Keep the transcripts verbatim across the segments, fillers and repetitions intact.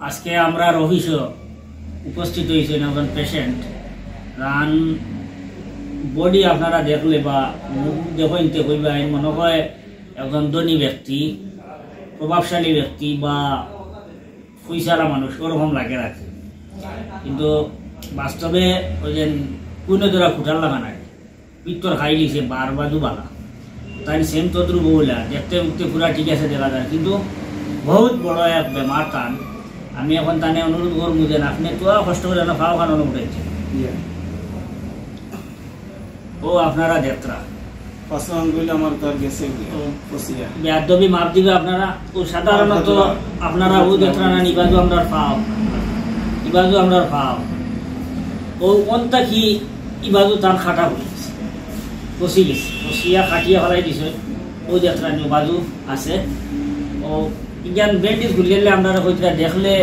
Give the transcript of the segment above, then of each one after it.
আজকে আমরার অফিসো উপস্থিত হইছইন একজন পেশেন্ট। তান বডি আপনারা দেখলে বা মুখ দেখইন তে কইবা, এই মনে হয় একজন ধনী ব্যক্তি, প্রভাবশালী ব্যক্তি বা পয়সাওয়ালা মানুষ, ওরকম লাগে রাখে। কিন্তু বাস্তবে ওই যে কুনো ধরা খুঁটার লাগা নাই, পিত্তর খাই দিছে বার বাজু বালা। তাই সেম তদ্রুপ বউলা, দেখতে উঠতে পুরা ঠিক আছে দেখা যায়, কিন্তু বহুত বড় এক বেমার তান। আমি এখন তানে অনুরোধ করমু যে আপনি তো কষ্ট করে না পাও খানো উঠাইছে। ও আপনারা দেখরা। পাঁচ আঙ্গুল আমার তার গেছে গিয়া, ও। ফসিয়া। বেয়াদবি মাফ দিবে আপনারা। ও সাধারণত আপনারা ও দেখরা না, ইবাজু আমরার পাও, ইবাজু আমরার পাও। ও কোনটা কি ইবাজু তার খাটা হয়ে গেছে, ফসি গেছে, ফসিয়া খাটিয়া ফেলাই দিছে। ও দেখরা নি বাজু আছে। ও ইগান ব্যান্ডেজ খুললে আমরা হইতে দেখলে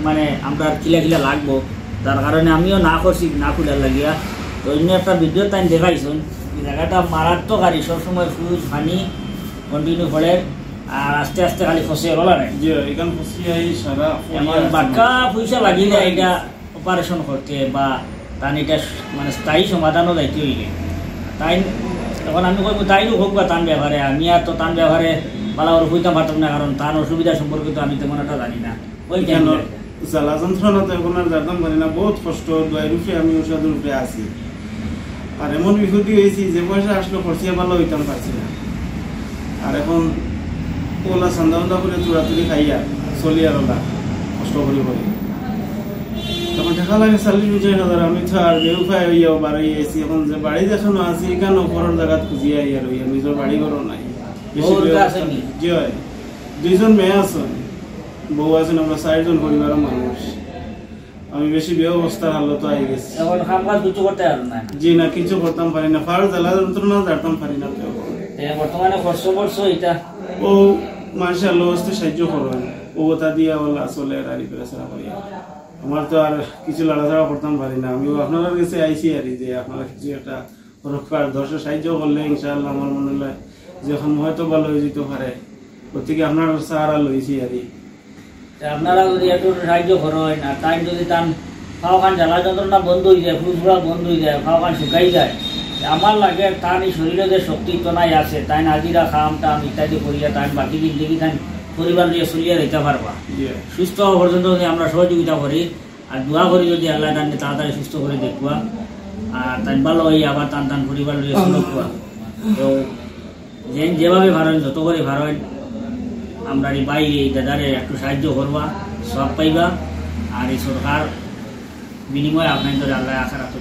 মানে আমরা কিলা কিলা লাগবো, যার কারণে আমিও না করছি, না খুলার লাগিয়া। তো অন্য একটা ভিডিও তাই দেখাইছুন, এই জায়গাটা মারাত্মক আর সবসময় ফ্লুইড পানি কন্টিনিউ পড়ে, আর আস্তে আস্তে খালি ফসে রোলা নাই। জি, এখান ফসিয়া এই সারা এমন বাক্কা পয়সা লাগি না এটা অপারেশন করতে বা তান এটা মানে স্থায়ী সমাধানও যাইতে হইলে। তাই এখন আমি কইব তাইরও হোক বা তান ব্যাপারে, আমি আর তো তান ব্যাপারে ভালো করে কইতাম পারতাম না, কারণ তান অসুবিধা সম্পর্কে তো আমি তেমন একটা জানি না। ওই কেন কেন? জ্বালা যন্ত্রণা তো এখন আর জানতাম পারি না, বহুত কষ্ট, দোয়াই রূপে আমি ঔষধ রূপে আছি। আর এমন বিপদে হয়েছি যে পয়সা আসলে খরচিয়া ভালো হইতাম পারছি না। আর এখন ওলা সান্দা উন্দা করে চুরাচুরি খাইয়া চলি আর ওলা কষ্ট করি করি। তখন দেখা লাগে চল্লিশ পঞ্চাশ হাজার, আমি তো আর বেউপায় হইয়াও বারোই আইছি। এখন যে বাড়ি যেখানে আছি, এখানে পরের জায়গাত খুঁজিয়া আইয়া রইয়া, নিজের বাড়ি ঘরও নাই। বেশি ওর বেউ-, কাছে নেই। জি হয়। দুইজন মেয়ে আছেন, বউ আছেন, আমরা চারজন পরিবারের মানুষ। আমি বেশি বেউ অবস্থার হালত আই গেছি। এখন কাম কাজ কিছু করতে পারো না? জি না, কিছু করতাম পারি না। ফার জ্বালা যন্ত্রণা জারতাম পারি না তো। এ, বর্তমানে খরচ বর্ষ এটা? ও মানষে আল্লাহ ওয়াস্তে সাহায্য করইন। ও ওটা দিয়া ওলা চলে আর রিপেয়ার করিয়া। আমার তো আর কিছু লাড়াচাড়া করতাম পারি না। আমি আপনারার গেছে আইছি আর যে আপনারা কিছু একটা পরোপকার দর্শক সাহায্য করলে ইনশাআল্লাহ আমার মনে হয় যে এখন হয়তো ভালো হয়ে যেতে পারে। গতিকে আপনার সাহারা লইছি আর কি। তে আপনারা যদি একটু সাহায্য করেন, আর তাই যদি তান পাওখান জ্বালা যন্ত্রণা বন্ধ হয়ে যায়, ফুরফুরা বন্ধ হয়ে যায়, পাওখান শুকাই যায়, তে আমার লাগে তান এই শরীরে যে শক্তি তো নাই আছে, তাই নাজিরা খাম টাম ইত্যাদি করিয়া তাই বাকি জিন্দগি তাই পরিবার নিয়ে চলিয়া দিতে পারবা। জি। সুস্থ হওয়া পর্যন্ত যদি আমরা সহযোগিতা করি, আর দোয়া করি যদি আল্লাহ তাকে তাড়াতাড়ি সুস্থ করে দেখবা, আর তাই ভালো হয়ে আবার তান তান পরিবার নিয়ে চলবা। তো যেন যেভাবে পারেন, যত করে পারেন, আমরা এই ভাই এই দাদারে একটু সাহায্য করবা, সব পাইবা, আর এই সরকার বিনিময়ে আপনার ধরে আল্লাহ আশা রাখতে